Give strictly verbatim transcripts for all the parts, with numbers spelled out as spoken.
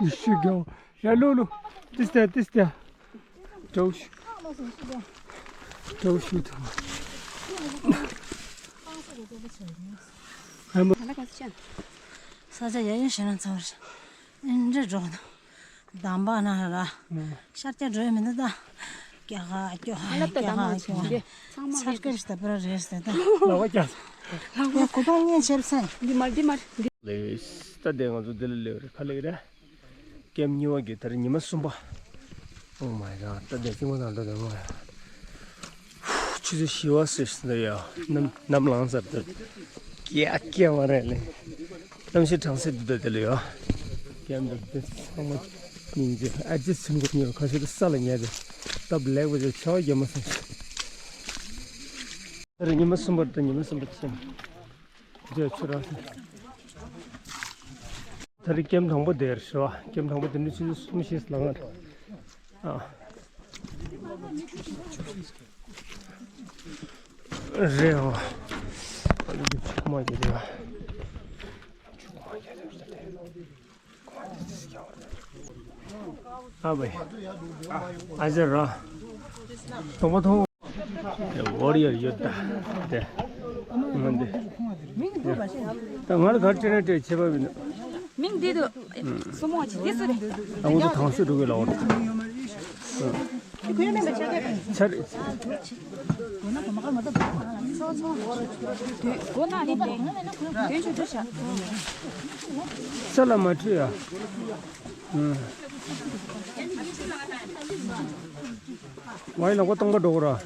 ཤུ་གོ། ཡ་ལུ་ལུ། ཏིས་ཏ་ཏིས་ཏ། ཏོ་ཤུ། ཏོ་ཤུ་ཐོ། ས་ཆ་ཡ་ཡིན་ཤེས་ན་ཚང་བར་ཤ། ཨིན་འདྲེ་འགྲོ་ན། དམ་པ་ན་ར། ཤར་སྐྱ་འགྲོ་ཡ་མི་འདུག་ད། སྐྱ་ཁ་སྐྱ་ཁ་སྐྱ་ཁ་སྐྱ་ཁ། ཚར་སྐྱ་ཞིག་ད་པར་རེས་ད་ད། ལ་བ་སྐྱ། ཡ་གོ་པ་ངས་བྱེད་སེ། འདི་མར་འདི་མར་འདི། ལེས་ད་དེ་ང་ཚོ་འདི་ལ་ལེ་རེ་ཁ་ལེ་རེ། ཀེམ་གཉིས་པ་གི་ད་རེས་ཉི་མ་གསུམ་པ། Oh my god ད་དེ་ཅི་མ་དང་འགྲོ་དེ་མ་ཡ། ཆུ་ཚོད་བཞི་པ་ཟེར་ཟིན་ད་ཡ། ནམ་ནམ་ལངས་ཟེར་ད། ཀྱ་ཀྱ་མ་རེད་ལེ། གནམ་གཤིས་གྲང་སེ་འདུག་ད་དེ་ལ་ཡ། ཀེམ་འདུག་དེ་ཚང་མ་སྙིང་རྗེ། ཨ་ཅེ་ཚུན་གོ་ཉོ་ཁ་ཤས་ད་ས་ལ་ཉལ་དེ། སྟབས་ལེགས་པ་ཅིག་ཆར་པ་རྒྱབ་མ་སོང་། ད་རེས་ཉི་མ་གསུམ་པ་ད་ཉི་མ་གསུམ་པ་ཕྱིན། འདི་ཆུ་རགས་ཟེར། ད་རེས་ཀེམ་དང་པོ་དེར་ཞུ་བ། ཀེམ་དང་པོ་དེ་ནི་ཆུ་ཚོད་གསུམ་བཞི་ལ་ང་། ཨ། རེད་འོ། ཨ་ནི་ཆུ་མ་རྒྱག་དེ་བ། ཆུ་མ་རྒྱག་དེ་བ། ཨ་བའི། ཨ་ཅེ་ར། དང་པོ་ཐོང་། ཝོ་རི་ཡར་ཡོད་ད། དེ། ང་འདི། ད་ང་ལ་གར་ཅི་ན་ཏྲེ་ཆེ་བ་མིན། མིང་འདི་དུ། སུ་མོ་ཅི་འདི་སུ་རེད། ད་ང་ཚོ་དང་ཤོས་འགྲོ་གི་ལ་འོར། ཆར། ས་ལ་མ་ཁྲིད་ཡ། ཝའི་ལ་གོ་སྟོང་པ་འགྲོ་གོ་ར།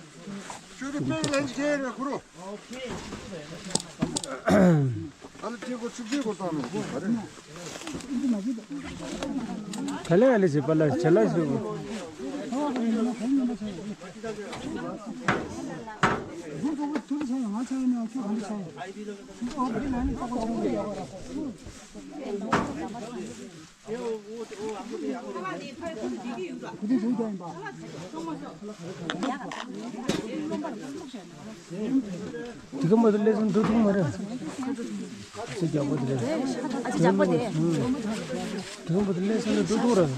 ག་ལེ་ཨ་ལེ་བྱེད་པ་ལ་བྱེད་ལ་ཞུ། དེ་ག་མ་དུ་ལས་སམ་འགྲོ་ཐུབ་མ་རེད། ཚེ་རྒྱག་པ་དེ་རེད། ཨ་ཅེ་རྒྱག་པ་དེ། དེ་ག་མ་དུ་ལས་སམ་འགྲོ་ཐུབ་རེད།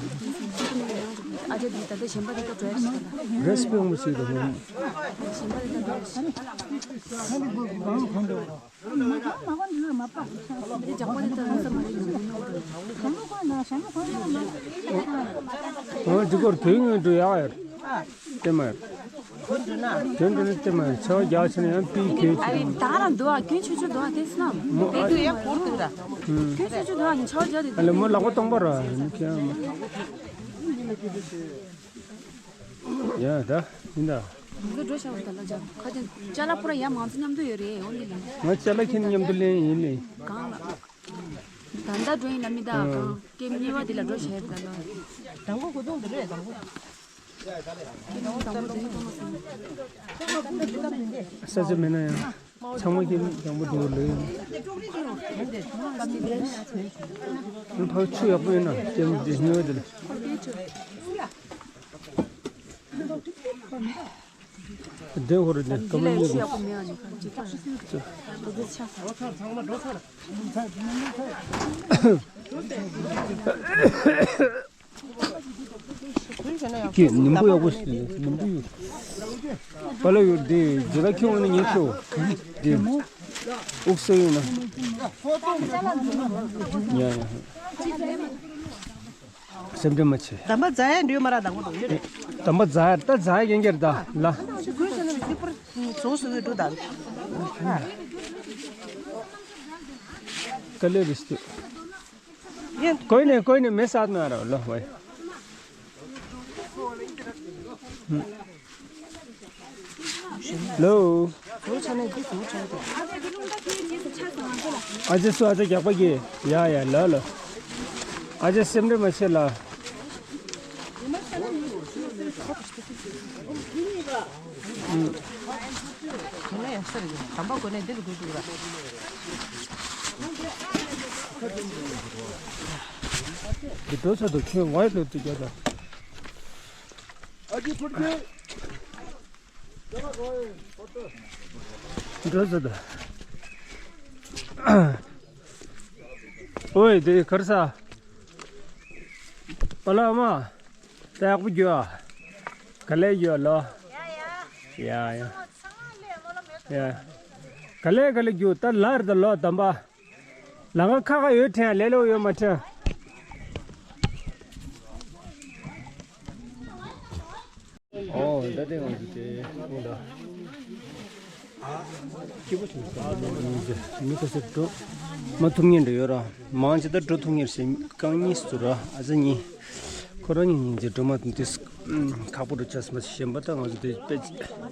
ཨ་ཅེ་དེ་ད་ལྟ་གཞན་པ་དེ་ད་འགྲོ་ཡ་ཞིག་ད། རེས་པེག་མ་བྱེད་དང་། གཞན་པ་དེ་ད་འགྲོ་ཡ་ཞིག་འོ་འདི་སྐོར་དོན་ངན་འགྲོ་ཡག་ཡོད། དེ་མ་ཡོད། དོན་འགྲོ་ནི་དེ་མ་ཡོད། ཆར་པ་རྒྱག་ཕྱིན་ན་ཡང་པི་གེ་ཨ་རེ་ཆུ་ད་རང་འདུག་ཨ། སྐྱོན་ཆུ་ཆུ་འདུག་ཨ། དེ་སྣམ་མོ་དེ་ཨ་དུ་ཡ་གོར་འདུག་ད། སྐྱོན་ཆུ་ཆུ་འདུག་ཨ། ཆར་པ་རྒྱག་དེ་ཨ་ལེ་མོ་ལག་པ་སྟོང་པ་ར། ཡ་ད་ཡིན་ད། ང་ཚོ་འགྲོ་ཤག་ད་ལ་ཇ་ཁ་ཅན་ཅ་ལག་པུ་ར་ཡ་མང་ཚོ་མཉམ་དུ་ཡོད་རེད། འོ་འདི་ལ་ང་ཅ་ལག་ཁྱེར་མཉམ་དུ་ལེན་ཡིན་ལེ། གང་ལ། ད་ལྟ་འགྲོ་ཡིན་ལ་མི་ད་གང་ཀེམ་གཉིས་པ་འདི་ལ་འགྲོ་ཤག་ད་ལ། དང་པོ་གོ་དོང་འདི་རེད་དང་པོ། ཀེམ་དང་པོ་འདི་ཡིན་དང་པོ། ས་ཆ་མེད་ན་ཡང་ཚང་མ་ཀེམ་དང་པོ་འགྲོ་ལེ། ཕར་ཆུ་ཡག་པོ་ཡོད་ན་ཀེམ་འདི་གཉིས་པ་འདི་ལ། དེ་ཧོར་ནས་ཀ་མ་ཉེ་གི། ཀྱེ་ནིམ་པོ་ཡག་པོ་ཞིག་ནིམ་པོ་ཡོད། པ་ལ་ཡོད་དེ་ཇི་ལ་ཁྱོད་ནི་ཉེ་ཁྱོད་དེ་ཨུག་སེ་ཡོད་ན། ཡ་ཡ། སེམས་ཁྲལ་མ་བྱེད། དམ་པ་རྫ་ཡ་འདྲེ་མ་ར་དང་པོ་དང་ཡོད་རེད། དམ་པ་རྫ་ཡ་ད་རྫ་ཡ་རྒན་རྒྱལ་ད་ལ། ཅི་ཁུར་ཟེར་ན་ཅི་པར་བྱུང་ཟེར་བའི་འགྲོ་དང་། དཀའ་ལས་རེད་ཤི། ཡིན། གོ་ནས་གོ་ནས་མེ་སད་ན་ར་ལ་བའི། ལོ། ཨ་ཅེ་སུ་ཨ་ཅེ་རྒྱག་པ་གི། ཡ་ཡ་ལ་ལ། ཨ་ཅེ་སེམས་ཁྲལ་མ་བྱེད་ལ། དམ་པ་གོ་ནས་འདི་ལ་དགོས་འདུག་ར། འདི་འགྲོ་ས་དུ་ཁྱོད་ཝའི་ལོ་དུ་རྒྱག་ད། འགྲོ་ས་དུ། ཨོའི་དེ་གར་ས། པ་ལགས་མ། ད་ཡག་པོ་རྒྱུ་ཨ། ག་ལེ་རྒྱུ་ཨ་ལོ། ཡ་ཡ། ཡ་ཡ། ག་ལེ་ག་ལེ་རྒྱུ་ད་ལར་ད་ལོ་དམ་པ། ལ་ང་ཁ་ཁ་ཡོད་དྲན་ལེ་ལོ་ཡོད་མ་དྲན། ཨོ་ད་དེ་ང་ཚོ་དེ་ཁོང་ད། མི་ཁ་ཤས་འགྲོ་མ་ཐུབ་མཁན་འདྲ་ཡོད་ར། མང་ཆེ་ད་འགྲོ་ཐུབ་མཁན་ཞིག་རྐང་གཉིས་སུ་ར་ཨ་ཅག་གཉིས། ཁོ་རང་གཉིས་གཉིས་ཀྱིས་འགྲོ་མ་ཐུབ་དུས་ཁག་པོ་འགྲོ་ཆགས་སོང་། གཞན་པ་ད་ང་ཚོ་དེ་དཔེ་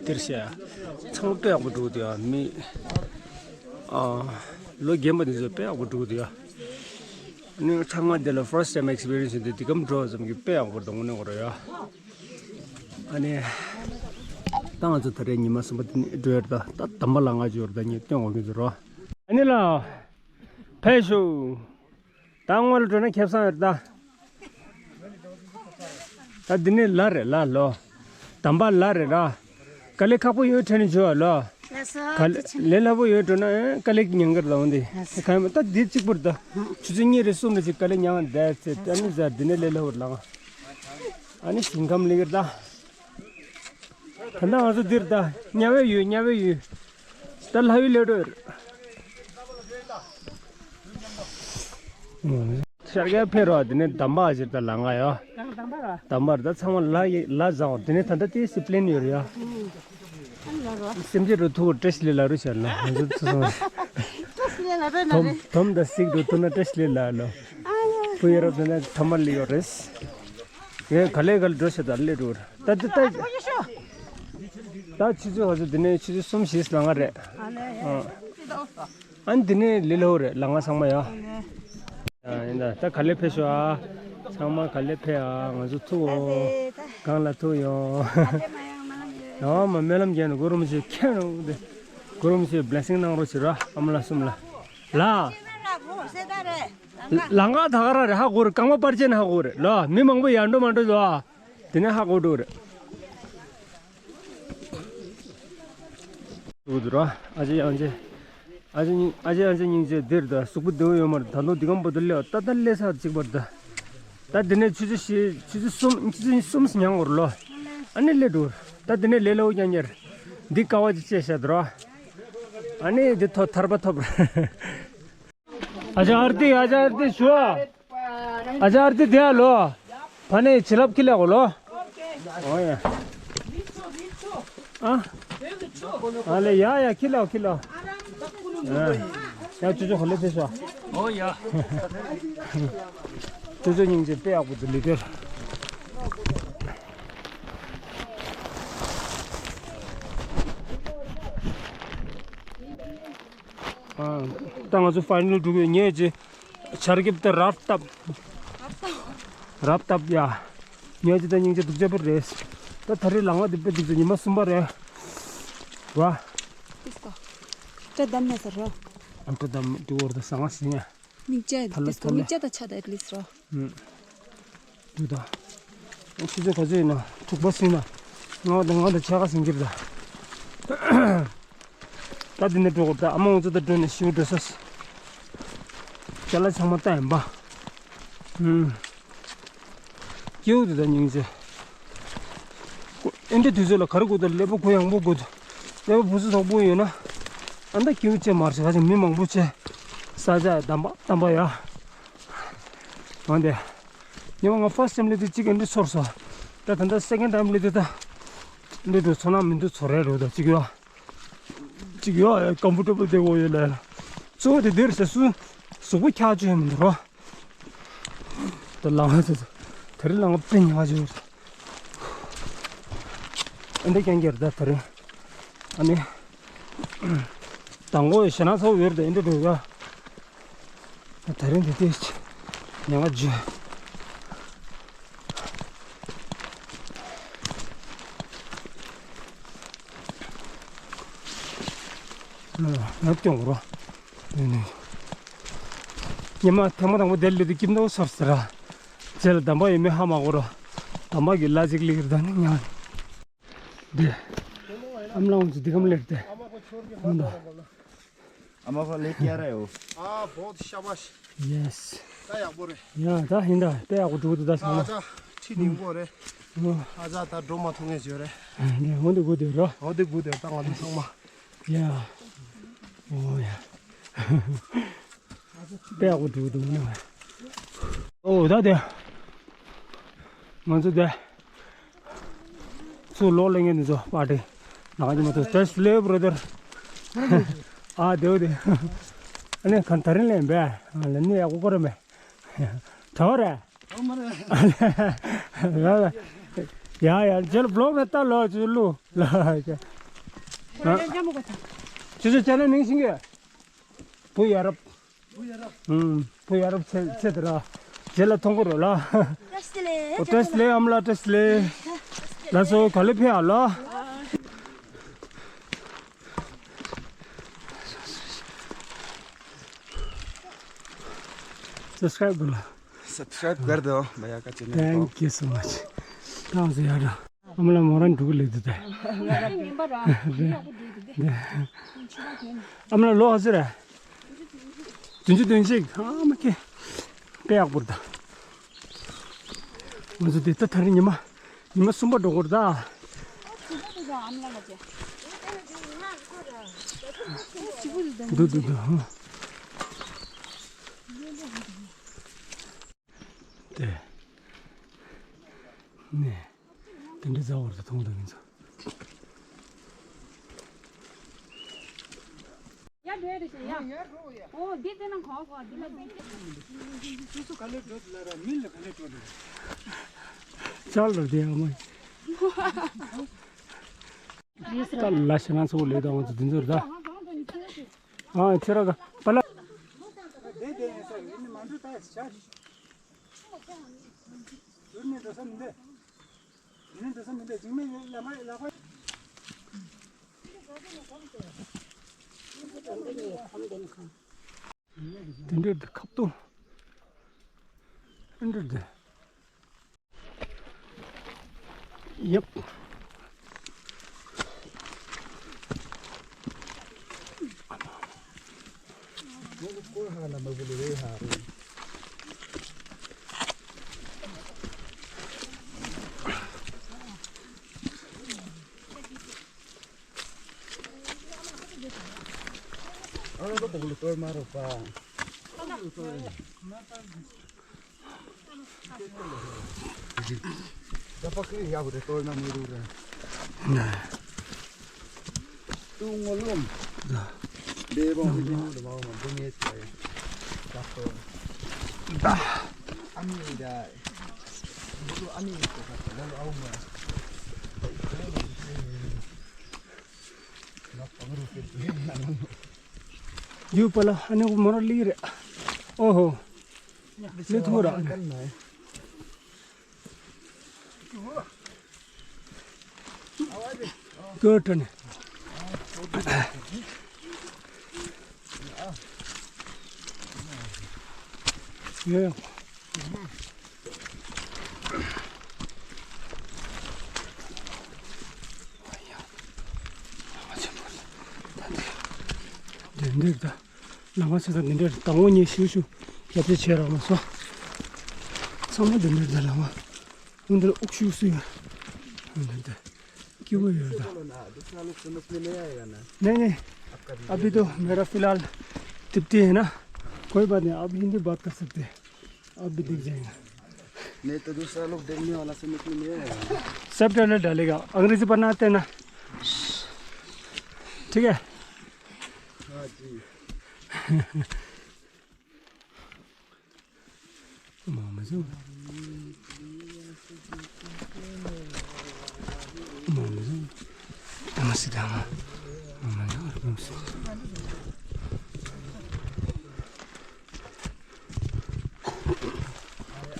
དེར་བཤད་ཚང་མ་དཔེ་ཡག་པོ་འགྲོ་གི་འདུག་ཡ། མི་ཨ་ལོ་རྒན་པ་དེ་ཚོ་དཔེ་ཡག་པོ་འགྲོ་གི་འདུག་ཡ། ཨ་ནི་ཚང་མ་དེ་ལ་first time experience ཡིན་དུས་འདི་གམ་འགྲོ་ཙམ་གྱིས་དཔེ་ཡག་པོ་འདུག་དངོས་གནས་ཁོ་ར་ཡ། ཨ་ནི། ད་ང་ཚོ་ད་རེས་ཉི་མ་གསུམ་པ་དེ་ནས་འགྲོ་ཡ་རེད་ད། ད་དམ་པ་ལ་ང་འབྱོར་ད་ངས་སྟོན་འོང་གི་འཛུལ་རོ། ཨ་ནི་ལ། ཕེབས་ཤོག་ད་སྔོན་ལ་འགྲོ་ན་ཁེ་བཟང་ཡོད་ད། ད་འདི་ནས་ལ་རེད་ལ་ལོ། དམ་པ་ལ་རེད་ར། དཀའ་ལས་ཁག་པོ་ཡོད་དྲན་ནས་བྱོས་ལོ། ལགས་སོ། དཀའ་ལས་ལས་སླ་པོ་ཡོད་འགྲོ་ན་དཀའ་ལས་ཉན་གི་རེད་ད། འོང་དེ་ལགས་སོ། གང་ཡིན་ད་འདི་གཅིག་པུ་རེད་ད། ཆུ་ཚོད་གཉིས་རེ་གསུམ་རེ་ཞིག་དཀའ་ལས་མྱངས་བསྡད་ཚེ་ད་ནི་ཟེར་འདི་ནས་ལས་སླ་པོ་རེད་ལགས། ཨ་ནི་ཞིང་ཁམས་ལེགས་རེད་ད། ད་ལྟ་ང་ཚོ་འདིར་ད་དམྱལ་བའི་ཡུལ་དམྱལ་བའི་ཡུལ། ད་ལྷ་ཡུལ་སླེབས་འགྲོ་ཡོད་རེད། ཤར་རྒྱག་ཕེབས་རོགས། དེ་ནས་འདམ་བག་ཞིག་ད་ལ་ང་ཡ། གང་འདམ་བག་ར། འདམ་བག་ར་ད་ཚང་མ་ལ་ཡི་ལ་བཟང་བ། དེ་ནས་ད་ལྟ་དེ་སི་པི་ལེན་ཡོད་རེད་ཡ། ཨ་ལ་རོ། སེམས་ཅན་རུ་ཐུག་བཀྲ་ཤིས་ལེ་ལ་རུ་ཤར་ལ་ང་ཚོ་ཚུར་སོང་། བཀྲ་ཤིས་ལེ་ལ་རེ་ན་དོམ་རེ། དོམ་དང་སིག་རུ་ཐུག་ན་བཀྲ་ཤིས་ལེ་ལ་ལོ། བུ་ཡ་རབས་དེ་ནས་ཐ་མ་ལི་ཡོད་རེད། ངས་ག་ལེ་ག་ལེ་འགྲོ་ཤ་ད་ལེ་འགྲོ་ར། ད་ད་ད། ད་ཆུ་ཚོད་ང་ཚོ་འདི་ནས་ཆུ་ཚོད་གསུམ་བཞི་ལ་ང་རེད། ཨ་ལེ། ཨ། ཨ་ནི་འདི་ནས་ལི་ལོ་རེད་ལ་ང་ཚང་མ་ཡ། ཨ་ལེ། ཡིན་ད་ད་ག་ལེ་ཕེབས་ཤོག་ཨ། ཚང་མ་ག་ལེ་ཕེབས་ཨ། ང་ཚོ་ཐུག་འོ། གང་ལ་ཐུག་ཡོང་། ཨ་མ་སྨོན་ལམ་རྒྱག་ནས་གུ་རུ་མི་ཆོས་ཁྱེད་རང་དེ། གུ་རུ་མི་ཆོས་བི་ལེ་སིང་གནང་རོགས་བྱེད་ར་ཨ་མ་ལ་གསུམ་ལ། ལ། ལང་ཀ་ད་ག་ར་རེད། ཧ་གོ་རེད། རྐང་པ་པར་ཆས་ནས་ཧ་གོ་རེད་ལ། མི་མང་པོ་ཡར་འགྲོ་མར་འགྲོ་ཟོ་ཨ། དེ་ནས་ཧ་གོ་འགྲོ་རེད། འགྲོ་འདུག་ར། ཨ་ཅེ་ཨང་ཅེ། ཨ་ཅེ་སྙིང་ཨ་ཅེ་ཨང་ཅེ་སྙིང་རྗེ་འདིར་ད་གཟུགས་པོ་བདེ་བོ་ཡོད་མ་རེད། ད་ལོ་འདི་གམ་པོ་ད་སླེབས་ད་ད་སླེབས་ས་གཅིག་པར་ད། ད་འདི་ནས་ཆུ་ཚོད་བཞི་ཆུ་ཚོད་གསུམ་ཆུ་ཚོད་གསུམ་ཉང་འོར་ལོ། ཨ་ནི་སླེབས་འགྲོ། ད་འདི་ནས་ལས་སླ་པོ་རྐྱང་རྐྱང་རེད། འདི་ཀ་བ་ཅིག་བཅད་བཞག་འདུག་ར། ཨ་ནི་འདི་ཐོ་ཐར་པ་ཐོབ་ར། ཨ་ཅག་ཨར་ཏི་ཨ་ཅག་ཨར་ཏི་ཞུ་ཨ། ཨ་ཅག་ཨར་ཏི་དེ་ཨ་ལོ། ཕ་ནས་བྱིན་རླབས་ཁྱི་ལས་གོ་ལོ། ཨོ་ཡ། ཨ། ཨ་ལེ་ཡ་ཡ་ཁྱི་ལས་ཁྱི་ལས། ཨ། ཡ་ཅོ་ཅོ་ག་ལེ་ཕེབས་ཤོག་ཨོ་ཡ། ཅོ་ཅོ་སྙིང་རྗེ་དཔེ་ཡག་པོ་འདུག་ལི་ཀེར། ཨ། ད་ང་ཚོ་ཕའི་ནལ་འགྲོ་གི་ཡོད། ངས་ཅི་ཆར་འགེབས་ད་རབ་བཏབ། རབ་བཏབ་ཡ། ངས་ཅི་ད་སྙིང་རྗེ་སྡུག་ཅག་པོ་རེད། ད་ད་རེས་ལ་ང་འདི་པེ་འདུག་ཚེ་ཉི་མ་གསུམ་པ་རེད། བ། ཏིས་ཀོ། ཏྲ་དམ་མེད་ས་རོ། ཨ་ཏྲ་དམ་མེད་དུ་བོར་ད་ས་ང་སི་ཉ། མིག་ཅ་ཐ་ལ་ཏིས་ཀོ་ཐ་ལ། མིག་ཅ་ད་ཆ་ད་ཨེ་ཏི་ལིས་རོ། ཨུམ། དུ་ད། ཆུ་ཚོད་ག་ཚོད་ཡིན་ན་དྲུག་པ་ཟིན་ན། ལྔ་པ་དང་ལྔ་དང་ཕྱེད་ཀ་ཟིན་གྱི་རེད་ད། ད་འདི་ནས་འགྲོ་དགོས་ད། ཨ་མ་ང་ཚོ་ད་འགྲོ་ནས་ཤིའུ་འགྲོ་ས། ཅ་ལག་ཚང་མ་ལྟ་ཡིན་པ། ཨུམ། སྐྱེའུ་དེ་ད་སྙིང་རྗེ། ཨེ་འདྲ་དུས་ཚོད་ལ་ག་རེ་དགོས་ད། ཀླད་པ་གུ་ཡངས་པོ་དགོས་ད། ཀླད་པ་བུ་ཚ་དོག་པོ་ཡོད་ན། ཨ་ད་སྐྱེའུ་ཅན་མར་ཟེར་ག་ཅིག་མི་མང་པོ་བྱས། ས་ཆ་དམ་པ་དམ་པ་ཡ། འོན་ཏེ། ཉི་མ་ང་first time སླེབས་དུས་གཅིག་ཨེ་འདྲ་ཚོར་སོང་། ད་ད་ལྟ་second time སླེབས་དུས་ད། འདི་འགྲོ་ཚོར་སྣང་མི་འདུག་ཚོར་རེ་རོ་ད་གཅིག་ཡོད། གཅིག་ཡོད་ཨེ་comfortable བདེ་བོ་ཡོད་ལ། གཙོ་བོ་དེ་འདིར་ཟེར་སུ། གཟུགས་པོ་འཁྱག་བཅུག་ཡོད་མི་འདུག་རོ། ད་ལང་ང་ཚོ་ཚོ། དེ་རིང་ལང་ང་དཔེ་ཉག་ཅིག་ཡོད། ཨེ་འདྲ་རྐྱང་རྐྱང་རེད་ད་དེ་རིང་། ཨ་ནི། དང་པོ་ཞེ་ན་ཚ་བོ་ཡོད་རེད་ད་ཨེ་འདྲ་འགྲོ་ཡ། ད་རིང་དེ་དེ་ཉལ་ང་རྒྱུ། ང་སྐྱོང་རོ། ནི་ནི། ཉི་མ་ཐེངས་མ་དང་པོ་དེར་སླེབས་དུས་སྐྱིད་མདོག་སོར་ཟེར་ར། རྗེས་ལ་དམ་པ་ཡོད་མེད་ཧ་མ་གོ་རོ། དམ་པ་གི་ལ་ཅིག་ལིག་རེད་ད་ནི་ཉལ། འདི། ཨམ་ལ་འོང་ཚུ་འདི་གམ་ལེར་ཏེ། ཧོན་ད། अम्मा को लेके आ रहे हो? हाँ, बहुत शाबाश। Yes. ད་ཡག་པོ་རེད། ཡ་ད་ཡིན་ད་དཔེ་ཡག་པོ་འགྲོ་གི་འདུག་ད་ཚང་མ། ཁྲི་ཉུང་པོ་རེད། ཨ་ཅག་ད་འགྲོ་མ་ཐུབ་མཁན་བྱོས་རེད། འདི་འོ་འདི་དགོས་དེ་རོ། འོ་འདི་དགོས་དེ་ད་ང་ཚོ་ཚང་མ། ཡ། ཨོ་ཡ། དཔེ་ཡག་པོ་འགྲོ་གི་འདུག་ནི། ཨོ་ད་དེ། ང་ཚོ་དེ། ཚུར་ལོག་ལེན་མཁན་འདི་ཚོ་པར་ཏི། ནག་ཅི་མ་ཐུབ་ཏེ་སླེབས་བྲོ་དེར། ཨ་དེའོ་དེ། ཨ་ནི་གང་ད་རིང་ལེན་པས། ལ་ནི་ཡག་པོ་སྐོར་མེད། གྲོ་རེད། ལ་ལ། ཡ་ཡ་རྗེས་ལ་བློག་ནས་ལྟ་ལོ་ཚུར་ལུ། ལ་ཡ། ཅི་ཅི་ཅ་ན་ནིང་ཤིང་གི། བུ་ཡ་རབ། ཨུམ། བུ་ཡ་རབ་ཚེ་ཚེ་དེ་ར། རྗེས་ལ་མཐོང་གི་རོ་ལ། བཀྲ་ཤིས་བདེ་ལེགས། ཨོ་བཀྲ་ཤིས་བདེ་ལེགས་ཨ་མ་ལགས་བཀྲ་ཤིས་བདེ་ལེགས། ལགས་སོ་ག་ལེ་ཕེབས་ཨ་ལ། Subscribe कर दो। Subscribe कर दो भैया का चैनल को। Thank you so much. ད་ང་ཚོ་ཡར་འགྲོ། ཨ་མ་ལགས་མོ་རང་འགྲོ་གི་ལེགས་འདུག་སྟེ། ང་རང་ཉན་པ་ར། ཡག་པོ་འགྲོ་གི་འདུག་སྟེ། ཨ་མ་ལགས་ལོ་ག་ཚོད་རེད། བདུན་ཅུ་དོན་གཅིག་ཨ་མ་ཀེ། དཔེ་ཡག་པོ་རེད་ད། ང་ཚོ་འདི་ལྟ་ད་རེས་ཉི་མ། ཉི་མ་གསུམ་པ་འགྲོ་གི་རེད་ད། འདུག་འདུག་འདུག་དེ། ནས། དེ་འདྲའི་མཛའ་བོར་དུ་མཐོང་དང་ཡིན་ཚོ། ཡར་འགྲོ་ཡ་རེད་ཤག་ཡ། ཨོ་འདི་དེ་ནང་གོ་གོ་འདི་ལ་དེ། སོ་སོ་ག་ལེར་འགྲོ་དེ་ལ་ར་མིན་ལ་ག་ལེར་འགྲོ་དེ། ཅག་ལ་དེ་ཨ་མ། ད་ལ་ཤི་ང་ཚོ་ལས་དང་ང་ཚོ་འདི་ཚོར་ད། ཨ་ཁྱེད་ར་ག་པ་ལ། དེ་དེ་ཡིན་ས་ཡིན་ནི་མ་འགྲོ་ད་ཤག་ཡུལ་ནས་འགྲོ་ས་མི་འདུག་ཡུལ་ནས་འགྲོ་ས་མི་འདུག་འཇིགས་མེད་ལ་མ་ལ་མ། དེ་འདྲ་དེ་ཁབ་ཏུ། དེ་འདྲ་དེ། ཡབ། ཨ་ལོ་ཏོག་ལོ་ཏོར་མ་རོ་པ། ད་པ་ཁི་ཡག་པོ་རེད་ཏོར་མ་མི་རུ་རེད། ཏུ་ངོ་ལོམ། ལེ་བོང་གི་ཉིན་མོ་དུ་མ་བོ་མ་འབུ་ངེས་ཚེ། ད་ཨ་མི་ཡི་ད། འབུ་ཨ་མི་ཡི་ད་ལ་ལ་ཨའུ་མ། ཡུ་པ་ལ་ཨ་ནི་མོ་ར་ལི་རེད། ཨོ་ཧོ། ལི་ཐུ་ར། ཀོ་ཏ་ནི། ཡོད། འདི་འདིར་ད་ལམ་ཁ་ཆེ་ས་འདི་འདྲར་དང་པོ་ཉིད་ཤུ་ཤུ་ཞབས་ཕྱི་བྱས་རོགས་མ་སོང་། ཚང་མ་འདི་འདྲར་ད་ལམ་ཁ་འདིར་དབུགས་ཤུགས་སུ་ཡོད། འདི་འདི། क्यों है बेटा? दूसरा लोग समझ में नहीं आएगा ना। नहीं, नहीं। आपका अभी तो मेरा फिलहाल तिब्बती है ना, कोई बात नहीं, आप हिंदी बात कर सकते हैं, आप भी दिख जाएगा। नहीं तो दूसरा लोग देखने वाला समझ में नहीं आएगा। सब डालेगा, अंग्रेजी पढ़ना आते हैं ना, ठीक है। हाँ जी। མ་མ་བཟུང་། མ་མ་བཟུང་། ཨ་མ་སི་ད་མ། མ་མ་བཟུང་།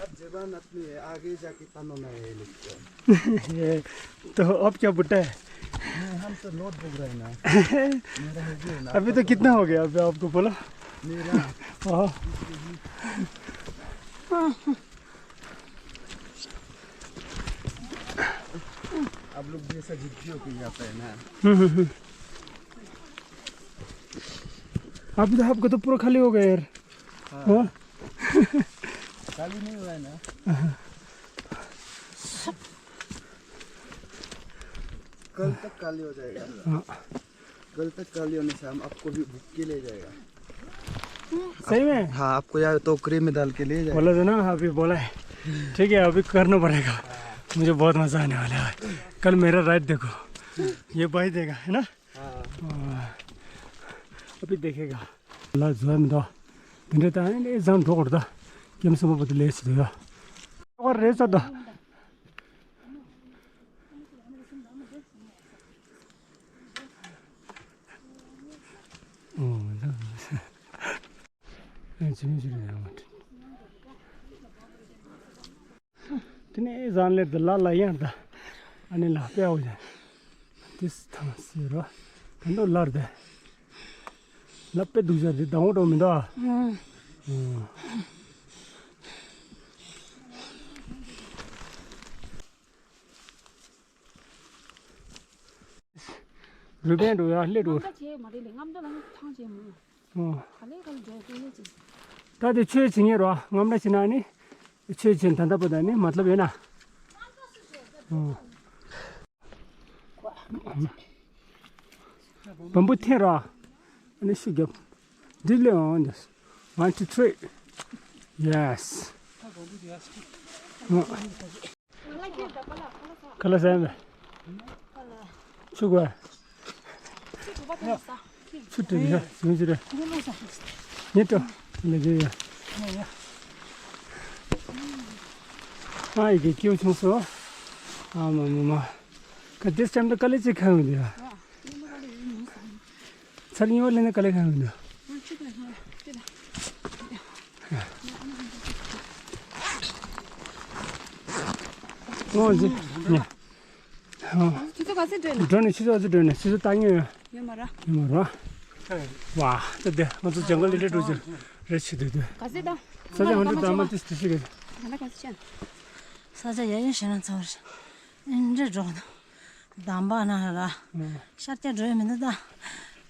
अब जबान अपनी है, आगे जाके तनो ना है लिखते। तो अब क्या बुड्ढा है? नहीं, हम तो नोटबुक रहे ना। मेरा है ये ना। अभी तो कितना हो गया अभी आपको बोला? मेरा। हाँ। आप लोग जैसा जिद्दी होके जाता है ना। हम्म, हम्म, हम्म। अभी तो आपका तो पूरा खाली हो गया यार। हाँ। हाँ? काली नहीं हुआ है ना? कल तक काली हो जाएगा। हाँ। कल तक काली होने से हम आपको भी भूख के ले जाएगा। सही में? हाँ, आपको यार टोकरी में डाल के ले जाएगा। बोला था ना, अभी बोला है। ठीक है, अभी करना पड़ेगा। मुझे बहुत मज़ा आने वाला है। कल मेरा राइड देखो, ये भाई देगा, है ना? हाँ। अभी देखेगा। ལ་བཟོས་མི་འདུག་དེ་འདྲ་ད་ཨ་ནི་བཟང་འགྲོ་གོ་ར། ད་ཀེམ་སུ་མ་པོ་དེ་ལས་སུ་ཡོད། ཨོ་རེད་ས་ད། ཨོ་ད། ཨེ་ཅི་མི་ཅི་རེད་ཡང་མ་དྲན། དེ་ནས་བཟང་ལེར་དུ་ལ་ལ་ཡང་ད། ཨ་ནི་ལ་དཔེ་ཨོ་ཡ། དེ་སི་ཐང་སི་རོ། ག་འདོ་ལར་དེ། ལ་དཔེ་སྡུག་ཅག་དེ་དང་འོ་འགྲོ་མི་འདུག་ཨ། ཨང་། ཨང་། རུས་སྦལ་འགྲོ་ཡ་ལེ་འགྲོ། རྔམ་འདྲ་བྱས་མ་རེད་ལེ། རྔམ་འདྲ་ལ་ཐང་བྱས་མོ། ཨོ། ག་ལེ་ག་ལེ་འགྲོ་དགོས་ལེ་ཅིག་ད་དེ་ཆོས་བྱེད་ཉེ་རོ། རྔམ་འདྲ་བྱེད་ན་ནི། ཆོས་བྱེད་ད་ལྟ་བུ་ད་ནི་མ་ལབ་ཡོད་ན། ཨོ། བམ་པུ་འཐེན་རོ། ཨ་ནི་ཤུགས་རྒྱབ། འདི་ལེ་ཨོ་འདི། One, two, three. Yes. ཨོ། ག་ལ་ཟ་ཡ་མེད། ཆུ་གོ། ཆུ་དྲི་ཡ་ཟིན་ཅི་རེད། ཉེ་ཏོ། ལེ་ཇེ་ཡ། ཨ་ཡི་གེ་ཀེའུ་ཆུང་སོ། ཨ་མ་མ་མ། ཁ་དེ་སྐྱམ་དུ་དཀའ་ལས་ཅིག་ཁ་ཡོང་དུས་ཡ། ཚར་གཉིས་པ་ལེན་ན་དཀའ་ལས་ཁ་ཡོང་དུས། ཨོ་ཟི། ཉ། ཨོ། ཆུ་ཚོད་ག་ཚོད་འགྲོ་ན། འགྲོ་ནས་ཆུ་ཚོད་ག་ཚོད་འགྲོ་ན་ཆུ་ཚོད་བཏང་ཉོ་ཡོད། ཡོད་མ་ར། ཡོད་མ་ར། ཝ། ད་དེ་ང་ཚོ་ཇང་གལ་ལི་ལི་འགྲོ་རྒྱུ་རེད་བྱེད་དུས་དུས། ག་ཚོད་དང་། ས་ཆ་ཧོན་ཏུ་དང་མ་ཏིས་ཏིས་ཤིག་གི། ང་ལ་ག་ཚོད་ཅན། ས་ཆ་ཡ་ཡིན་ཞེ་ན་ཚང་བར་ཨིན་འདྲེ་འགྲོ་ན། དམ་པ་ན་ར། ཤར་སྐྱ་འགྲོ་ཡ་མི་འདུག་ད།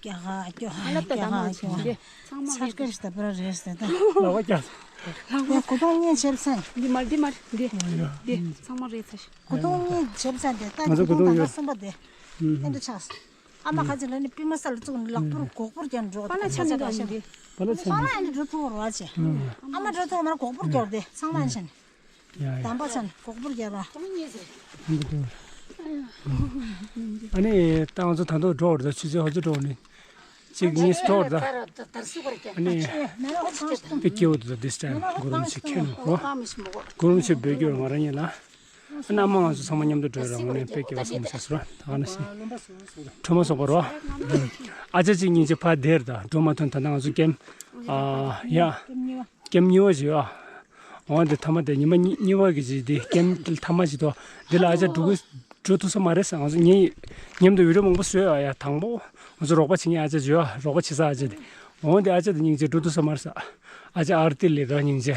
སྐྱ་ཁ་སྐྱོ་ཁ་སྐྱ་ཁ་སྐྱོ་ཁ། ཚར་སྐྱ་ཞིག་ད་པར་རེད་ཟེར་ད། ལ་བ་སྐྱ། ཡ་གོ་ཐོང་གཉིས་ཆེབ་སེ། འདི་མར་འདི་མར་འདི། འདི་ཚང་མ་རེད་ཚར་ཤག་གོ་ཐོང་གཉིས་ཆེབ་སེ་འདི་ད་ང་ཚོ་གོ་ཐོང་གོ་ཐོང་ཡོད། གསུམ་པ་དེ། ཨེ་འདྲ་ཆགས། ཨ་མ་ཁ་ཅིག་ལ་ནི་པུས་མོ་ས་ལ་བཙུགས་ནས་ལག་པོར་གོག་པོར་རྒྱབ་འགྲོ། པ་ལ་ཆ་ནི་ག་ཞིག་འདི། པ་ལ་ཆ་ནི། པ་ལ་ཨེ་འདྲ་འགྲོ་ཐུབ་རོགས་བྱེད། ཨ་མ་འགྲོ་ཐུབ་མར་གོག་པོར་རྒྱབ་སྟེ་ཚང་མ་ཨེ་ཆ་ནི། ཡ་ཡ། དམ་པ་ཚང་གོག་པུར་རྒྱབ་ར། ཨ་ནི་ད་ང་ཚོ་ད་དུང་འགྲོ་བར་ད་ཆུ་ཚོད་ཧོ་ཚོད་འགྲོ་ནི། གཅིག་གཉིས་འགྲོ་བར་ད། ཨ་ནི་དེ་སྐྱེ་བོ་དུ་ད་དེ་སྟན་གུ་རུ་མི་ཆེ་ཁྱེད་ནོ་རོ། གུ་རུ་མི་ཆེ་བོད་སྐྱོར་ང་རང་ཉིད་ལ། ཨ་ནི་ཨ་མ་ང་ཚོ་ཚང་མ་མཉམ་དུ་འགྲོ་ར་ངོ་ནས་དཔེ་སྐྱེ་བ་བསམ་བྱས་སོ་ར་ད་ག་ན་ཤི། ཁྲོ་མ་སོགས་པ་རོ། ཨ་ཅག་གཅིག་གཉིས་གཅིག་ཕར་བསྡད་ར་ད་འགྲོ་མ་ཐོན། ད་ལྟ་ང་ཚོ་ཀེམ། ཨ་ཡ། ཀེམ་གཉིས་པ་ཞིག་ཡོད། འོ་འདི་ཐ་མ་དེ་ཉི་མ་གཉིས་གཉིས་པ་གི་ཅིག་དེ་ཀེམ་ཐ་མ་ཞིག་འདུག་འདི་ལ་ཨ་ཅག་འགྲོ་གི་འགྲོ་ཐུབ་ས་མ་རེད་ཟེར། ང་ཚོ་ངས་མཉམ་དུ་བི་ཌི་ཡོ་མང་པོ་བཟོས་ཡོད་ཡ། དང་པོ་ང་ཚོ་རོགས་པ་བྱེད་མཁན་ཨ་ཅག་ཅིག་ཡོད། རོགས་པ་བྱེད་ས་ཨ་ཅག་དེ། འོ་འདི་ཨ་ཅག་དེ་སྙིང་རྗེ་འགྲོ་ཐུབ་ས་མ་རེད་ཟེར། ཨ་ཅག་ཨར་ཏི་ལི་ར་སྙིང་རྗེ།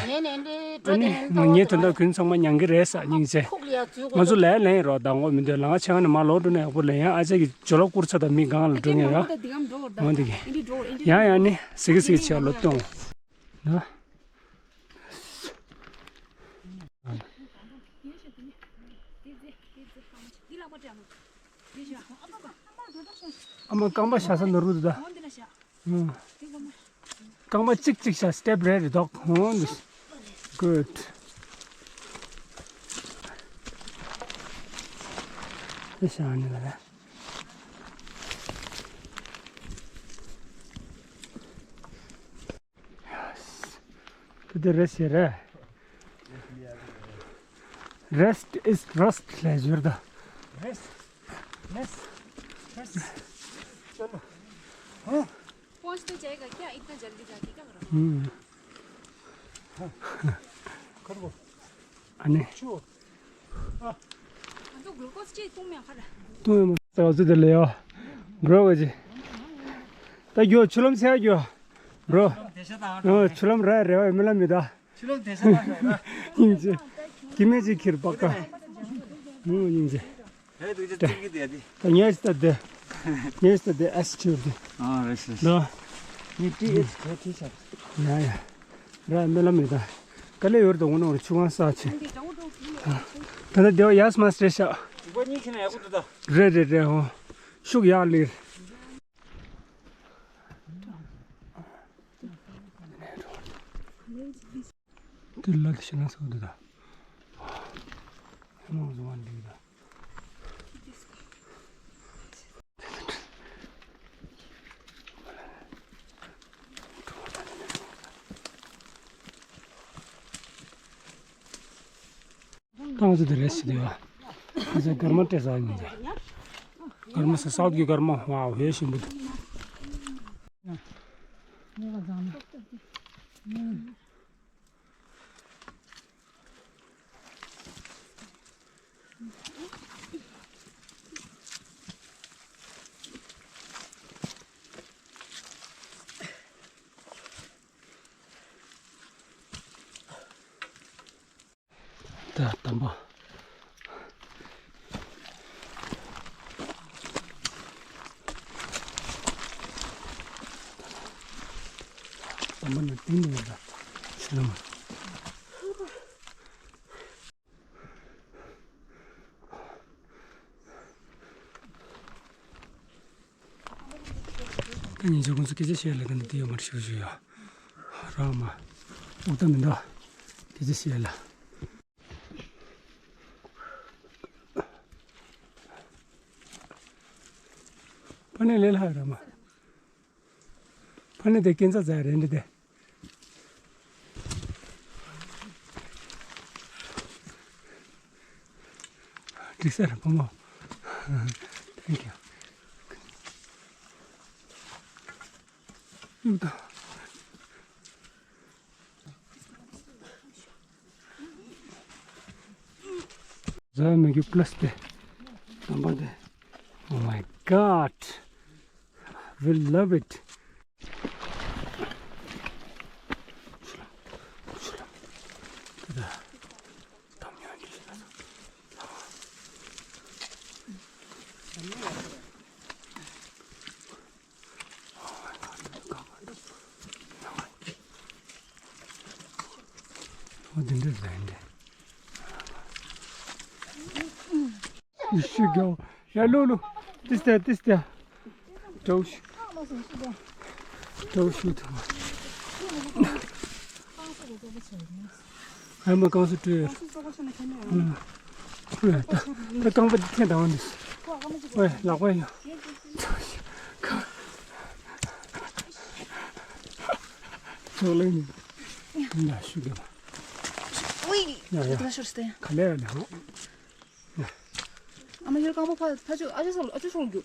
ཨ་ནི་ང་ངའི་དོན་དག་ཀུན་ཚང་མ་མྱང་གི་རེད་ཟེར་སྙིང་རྗེ། ང་ཚོ་ལས་ལན་རོགས་དང་འོ་མི་འདོད་ལ་ང་ཆ་ནས་མ་ལོག་འགྲོ་ན་ཡག་པོ་ལས་ཡང་ཨ་ཅག་གི་ཇོ་ལོ་བསྐུར་ཚ་དང་མི་གང་ལ་འགྲོ་ངེས་ཡ། འོ་འདི་གི་ཡང་ཡང་ནི་སི་གི་སི་གི་ཆེ་ལོ་གཏོང་། ན། ཨ་མ་རྐང་པ་བཞག་ས་ནོར་བུ་འདུག་ད། རྐང་པ་གཅིག་གཅིག་བཞག་སི་ཊེབ་རེ་རེ་འདུག་ཧོན་འདུག་གུཌ། དེ་བཞག་ནི་ལ་ལ། དེ་དེ་རེད་ཟེར་རེད། Rest is rust ལས་བརྗོད་ད། Rest, rest, rest. चलो। हाँ। पहुंच तो जाएगा क्या? इतना जल्दी जाके क्या करोगे? हम्म। कर वो। अने। छो। ང་ཚོ་གླུ་ཀོ་སི་ཅིག་བཏུང་མེད་ཁ་ར། བཏུང་ཡོད་མ་རེད། ང་ཚོ་དེ་ལས་ཡོད། འགྲོ་བ་ཅི། ད་རྒྱུ་ཆུ་ལམ་ཚད་རྒྱུ། འགྲོ། ཨོ་ཆུ་ལམ་ར་རེ་བ་མི་ལ་མི་ད། ཆུ་ལམ་དེ་ས་ན་ཤོག་ར། སྙིང་རྗེ། སྐྱེ་མེད་ཅིག་ཁྱེར་པ་ཀ། མོ་སྙིང་རྗེ། ཧེ་དུ་ཅི་ཅིག་གི་དེ་དེ། ད་ངས་ད་དེ། ངས་ད་དེ་ཨེ་སི་ཆུ་དེ། ཨ་རེ་ཤི། ད། ངས་ཏི་ཨེ་སི་ཁ་ཐི་ཤ། ཡ་ཡ། ར་མི་ལ་མི་ད། དཀའ་ལས་ཡོད་རེད་ད། འོ་ན་འོ་ན་ཆུ་ཁང་ས་ཆེ། ད་ལྟ་སྡེ་བ་ཡག་མ་རེད་ཤག་རེད་རེད་རེད། འོ། ཤུགས་ཡག་ལེར། དེ་ལ་དེ་ཤི་ན་སོ་དེ་ད། ཧེ་མ་བཟོ་བ་འདི་ད། ཏང་ཙི་དེ་རེད་ཟེར་དེ་བ། ཨ་ཙི་སྐར་མ་སྤྲད་ས་ཡིན་ཏེ། སྐར་མ་ས་སའུ་ཐི་གི་སྐར་མ་ཝའོ་ཧེ་ཞིམ་པོ་འདུག་ད་དམ་པ། དམ་པ་ན་དེ་ནས་ཡོད་ད། ཤི་ལ་མ། ད་ཉིན་ཞག་ཁོང་ཚོ་སྐད་ཆ་བཤད་ལ་ད་ནི་དེ་ཡོད་མ་རེད་ཞུ་ཞུ་ཡ། རང་མ། འུ་ད་མི་འདུག་སྐད་ཆ་བཤད་ལ། ཕ་ནས་ལས་ལྷག་ར་མ། ཕ་ནས་དེ་སྐྱེ་འཚར་ཙམ་རེད་འདི་དེ། འགྲིག་ས་རེད་བུ་མོ། Thank you. ཟ་མི་རྒྱུ་པ་ལ་སི་ཏི་དམ་པ་དེ། Oh my God. We love it. འོ་འདི་འདྲ་ཟེར་འདི། ཤི་རྒྱོ། ཡ་ལོ་ལོ། ཏིས་ཏ་ཏིས་ཏ། དྲོ་ཤི། དྲོ་ཤི་ཐུབ། ཧེ་མ་རྐང་སུ་བྲོས། ད་ད་རྐང་པ་འདི་འཐེན་དང་འདི། ཝེ་ལག་པ་ཡོ། ཚོགས་ལེན་ཡིན། ན་ཤུ་གི་ཝེ། ཡ་ཡ། ད་ཤོར་སྟེ། ག་ལེ་ཡ་ལེ་ཧོ། ཨ་མ་ཡོར་རྐང་པ་ཕ་ཕ་ཆུ་ཨ་ཅོ་སོང་ཨ་ཅོ་སོང་རྒྱུ།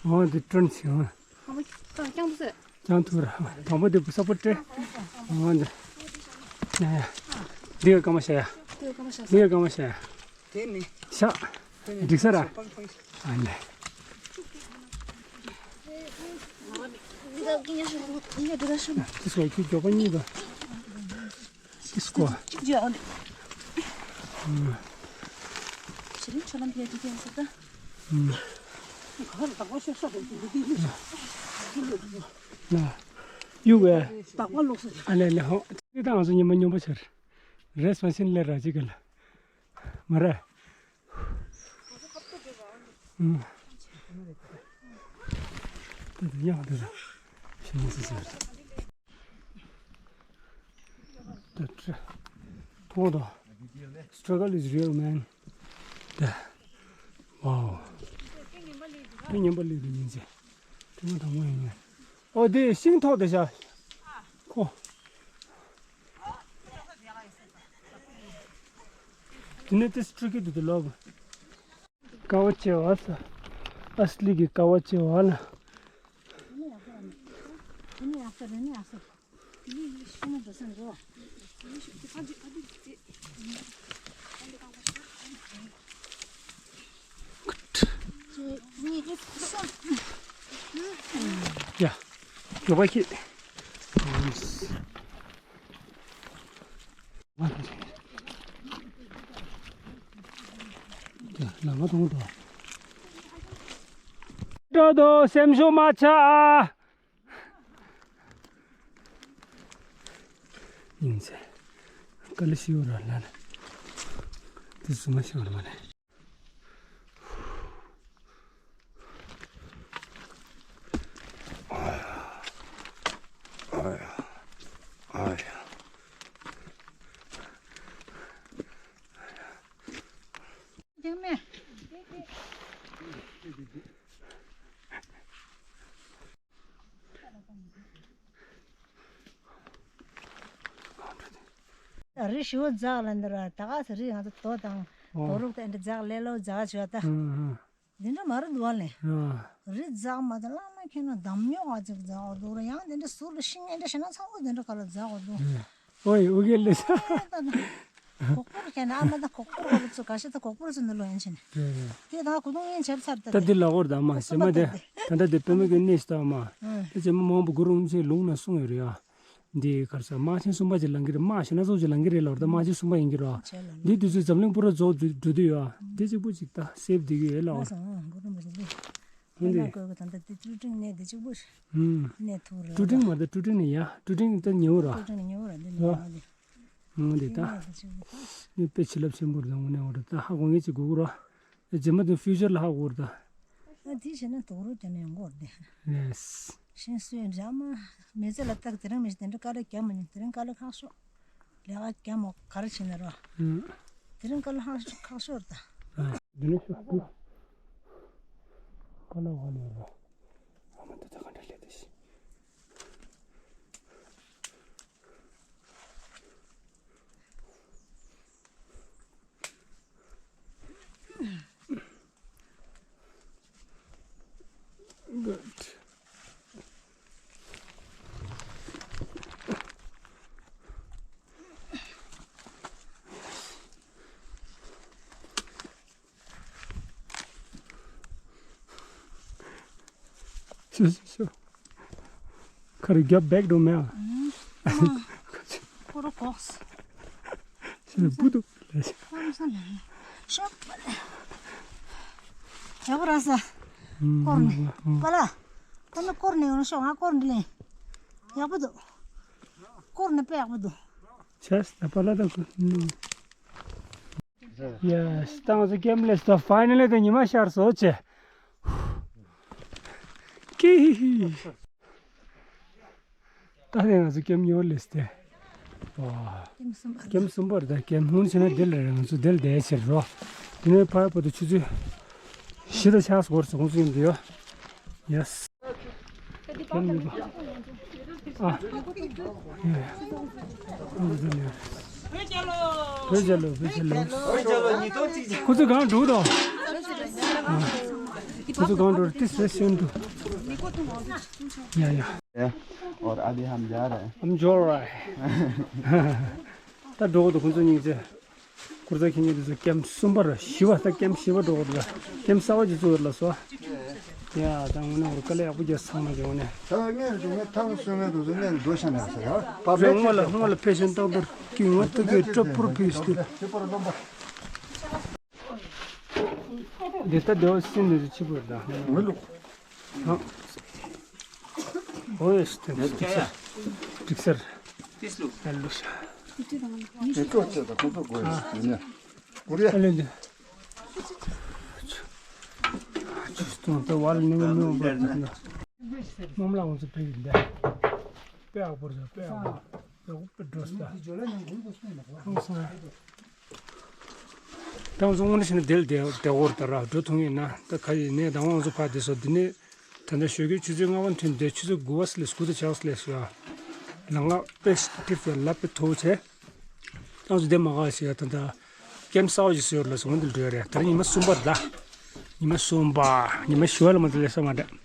འོ་འདི་ཀྲོན་ཆི་ཧོ། ཨ་མ་ད་རྐྱང་དུ་སེ། ཅང་ཐུ་ར། དང་པོ་དེ་བུ་ས་པོ་ཏྲེ། འོ་འདི། ཡ་ཡ། འདི་ག་སྐར་མ་ཤ་ཡ། འདི་ག་སྐར་མ་ཤ་འདི་ག་སྐར་མ་ཤ་ཡ། དེ་ནི། ཤ། འགྲིག་ས་ར། ཨ་ནི། འདི་ག་ཀི་ཉ་ཤ་འདི་ག་འདི་ག་ཤ་མ། དེ་སོ་ཁྱི་མགྱོགས་པ་གཉིས་དང་། དེ་སོ། གཅིག་བརྗོད་ཨ་འདི། ཨུམ། ཞི་ལིང་ཆོ་ལམ་ཕྱེད་དེ་ཡང་ཟེར་ད། ཨུམ། ག་རེ་དག་པ་ཤོད་ས་དང་དེ་འདི་འདི་འདི། ན། གཡུག་པས། དག་པ་ལོག་སོ། ཨ་ལེ་ལེ་ཧོ། དེ་དང་ང་ཚོ་ཉི་མ་སྙོམས་པོ་ཆེར། རེས་མ་ཤིན་ལེ་ར་ཅིག་ག་ལ། མ་རེད། ཨུམ། དེ་དེ་ཡང་དེ་དེ། ཤིན་མོ་སི་སི་རེད། དེ་ཁྲི། མཐོང་དང་། Struggle is real, man. དེ། Wow. དེ་ཉན་པ་ལས་དེ་ཉན་ཚེ། དེ་མ་དང་མ་ཡིན་ནས། ཨོ་དེ་ཤིང་ཐོག་དེ་ཤ། ཁོ། དེ་ནས་དེ་སྤྲུལ་སྐད་དུ་དེ་ལོག་ཀ་བ་ཆེ་བ་ས། ཨ་སི་ལི་གི་ཀ་བ་ཆེ་བ་ལ། ཡ། ཡོ་ག་ཁྱེད། ཡ། ལམ་མ་ཐུང་དོ། འགྲོ་དོ་སེམས་ཤུགས་མ་ཆག་ཨ། ཡིན་ཟེར། དཀའ་ལས་ཤི་བོ་ར་ལ་ལ། དེ་སུ་མ་ཤི་བ་ར་མ་ལ། ཨ་ཡ། ཨ་ཡ། ཨ་ཡ། ཡང་མེད། རི་ཞུ་འཛག་ལ་འདི་ར་ད་ག་ས་རི་ང་ཚོ་དོ་དང་ཨོ། དོ་རུག་དེ་འདྲ་འཛག་ལེ་ལོ་འཛག་བྱོས་ད། ཨ་ཨ། འདི་འདྲ་མ་རུ་འདུག་བ་ལེ། ཨ། རི་འཛག་མ་ད་བླ་མ་ཁྱེད་ན་འདམ་ཉོག་ཨ་ཅིག་འཛག་འོ་འདུག་ར། ཡང་འདི་འདྲ་ཟུར་ལ་ཤིང་འདི་འདྲ་ཞེ་ན་ཚ་བོ་འདི་འདྲ་ག་ལ་འཛག་འོ་འདུག་ཨོ་ཡི་ཨུ་གེ་ལེ་ས། ཨེ་ད་ད། གོག་པོར་ཁྱེད་ན་ཨ་མ་ད་གོག་པོར་ག་ལ་ཚོ་ག་ཤ་ད་གོག་པོར་ཚོ་འདི་ལོ་ཡན་ཆེ་ནི། རེད་རེད། དེ་ད་གུ་དུང་ཡན་ཆེར་ཚར་ད་ད་དེ། འདི་ལ་འོར་ད་མ་སེ་མ་དེ་ད་ད་དེ་པེ་མ་གི་གནས་སྟ་མ། ཨ། དེ་ཚེ་མ་མང་པོ་གུ་རུ་ཚེ་ལུང་ན་གསུང་ཡོད་རེད་ཡ། འདི་གར་ས་དམག་ཆེན་གསུམ་པ་ཅིག་ལང་གི་རེད། དམག་ཞེ་ན་ཚོགས་ཅིག་ལང་གི་རེད་ལ་འོར་ད་དམག་ཆེན་གསུམ་པ་ཡིན་གྱི་རོ། ཆེ་ལ་འདི་དུས་ཚོད་འཛམ་གླིང་པུ་ར་རྫོགས་འགྲོ་འགྲོ་དུས་ཡ། འདི་གཅིག་པུ་ཅིག་ད་སེབ་འདི་གི་ཡོད་ལ་འོ། ཨ་སང་གུ་རུ་མ་ཟིན་དེ། ཧུན་དེ། ལ་གོ་གི་ད་ད་དེ་ཏྲུ་ཏྲིང་ནས་དེ་གཅིག་པུ་ཞིག་ཧུན། ནས་ཐུག་རེད། ཏྲུ་ཏྲིང་མ་ད་ཏྲུ་ཏྲིང་ནས་ཡ་ཏྲུ་ཏྲིང་ད་ཉེ་བོ་ར། ཏྲུ་ཏྲིང་ནས་ཉེ་བོ་ར་འདི་ནས་ཡ་འདི། ཧུན་དེ་ད། ནས་དེ་གཅིག་པུ་ད། ནི་དཔེ་བྱིན་རླབས་ཆེན་པོ་རེད་ད་དངོས་གནས་འོ་རེད་ད་ཧ་གོ་ངེས་ཅིག་གོ་གི་ར། རྗེས་མ་དུ་ཕིའུ་ཅར་ལ་ཧ་གོ་རེད་ད། ཨ་དེ་བྱས་ན་དོག་རོ་རྒྱབ་ན་ཡོང་གི་རེད་དེ། ཡེས། ཤིང་སོས་འདྲ་མ། མི་ཚེ་ལ་རྟག་དེ་རིང་མི་ཞིག་དེ་འདྲ་དཀའ་ལས་རྒྱབ་མ་མྱོང་། དེ་རིང་དཀའ་ལས་ཁག་ཤོག་ལས་ཀ་རྒྱབ་མོ་ག་རེ་བྱེད་ན་རོ། ཨུ། དེ་རིང་དཀའ་ལས་ཁག་ཤོག་ཁག་ཤོག་རེད་ད། ཨ། འདི་ནི་ཤོག་ཨུ། དཀའ་ལས་བ་ལས་རོ། ཨ་མ་འདི་ད་ག་འདྲ་ལས་དེ་ཤི། Good. Sure, sure, sure. ཁ་རི་རྒྱབ་བེག་འགྲོ་མེད་ཨ། ཨང་། ཁོ་རོ་གོགས། ཤི་ནས་བུ་འདུག་ལས། ཁོ་རོ་ས་ལ་ཤོག་པ་ལས། ཡག་པོ་ར་ས། ཨང་། སྐོར་ནས། ཨང་། པ་ལ། ད་ནི་སྐོར་ནས་ཡོང་ཤོག་ང་སྐོར་འདི་ལེན། ཡག་པོ་འདུག་སྐོར་ནས་དཔེ་ཡག་པོ་འདུག་ཆེས་ད་པ་ལ་ད་ཁུ། Yes, ད་ང་ཚོ་ཀེམ་ལས་ད་ཕའི་ནལ་ལི་ད་ཉི་མ་ཤར་སོང་ཆེ། ཀི་ཧི་ཧི། ད་ནས་ང་ཚོ་ཀེམ་ཉོ་ལས་ཏེ། ཝ། ཀེམ་གསུམ་པ་རེད་ད། ཀེམ་སྔོན་ཕྱིན་ན་དེ་ལ་རེད། ང་ཚོ་དེ་ལ་བསྡད་ཕྱིར་རོ། དེ་ནས་ཕར་བར་དུ་ཆུ་ཚོད་བཞི་དང་ཕྱེད་ཙམ་འགོར་སོང་ཚུལ་ཡིན་འདུག་ཡོ། Yes. ཨ། ཡ་ཡ། ཨ་འདི་ནས། བོད་རྒྱལ་ལོ། བོད་རྒྱལ་ལོ། ཁོ་ཚོ་གང་འགྲོ་དང་། ཁོ་ཚོ་གང་འགྲོ་ཏི་སེ་ཤན་དུ། ཡ་ཡ། और अभी हम जा रहे हैं। हम जा रहे हैं। ད་འགྲོ་དང་ཁོ་ཚོ་གཉིས་ཚེ། ཁུར་ཚ་ཁྱེད་གཉིས་དེ་ཚོ་ཀེམ་གསུམ་པར་བཞི་པ་ད་ཀེམ་བཞི་པ་འགྲོ་གི་འདུག་ཀེམ་གསར་པ་ཅིག་བཙུགས་ཡོད་ལ་སོ། ཡ་ད་དངོས་གནས་འོར་དཀའ་ལས་ཡག་པོ་རྒྱག་ཚང་མ་ཀྱི་དངོས་གནས། ད་ངས་ཀྱི་ངས་ཐང་སོ་ངས་དུ་ཚོ་ངས་འགྲོ་ཤ་ནས་ཟེར་ཡ། པ་རེད་སྔོན་ལ་སྔོན་ལ་ཕེ་ཤན་ཏག་ཏག་ཀི་ངོ་ཏུ་ཀི་ཏྲ་པུར་ཕི་སྟི། འདི་ལྟ་དེ་བ་སིན་ནས་ཆི་པོ་ད། ངོ་ལུག་ཨོ་ཡེ་སི་ཏེ་ཏིག་སར་ཏིག་སར་ཨ་ལུ་ཤ། ཏེ་ཏོ་ཅེ་ད་ཁོ་ཚོ་གོ་ཡེ་སི་ཏེ་ནེ་ཀོ་རི་ཡ། ཨ་ལེ་ལེ། ཅུས་ཏོང་ཏེ་ཝལ་ནི་མི་མི་འོང་པར་ན། མོམ་ལ་འོང་ཚུ་ཕེ་ཡིན་ད། པེ་ཨ་པོར་ཟ་པེ་ཨ་པོར་ཟ་པེ་འགྲོ་ས། ཁོང་ས། ད་ང་ཚོ་དངོས་གནས་བྱས་ན་དེ་ལ་བདེ་བདེ་བོར་ད་ར་འགྲོ་ཐུབ་ངེས་ན་ད་ག་ཡིན་ནས་ད་ང་ཚོ་ཕར་བསྡད་སོ། འདི་ནས་ད་ལྟ་ཞོགས་ཀས་ཆུ་ཚོད་ལྔ་པ་ཐོན་ཏེ་ཆུ་ཚོད་དགུ་པ་སླེབས་དགུ་དང་ཕྱེད་ཀ་སླེབས་སོ་ཡ། ལམ་ཁ་དཔེ་སྐྱིད་པོ་ལབ་པའི་ཐོག་བྱས། ད་ང་ཚོ་བསྡད་མ་དགའ་ཞིག་ཡ། ད་ལྟ་ཀེམ་གསར་པ་ཞིག་བཟོས་ཡོད་ལ་སོ་ང་འདིར་འགྲོ་ཡ་རེད། ད་རིང་ཉི་མ་གསུམ་པ་རེད་ད། ཉི་མ་གསུམ་པ་ཉི་མ་བཞི་པ་ལ་མ་ཚད་སླེབས་ས་མ་རེད།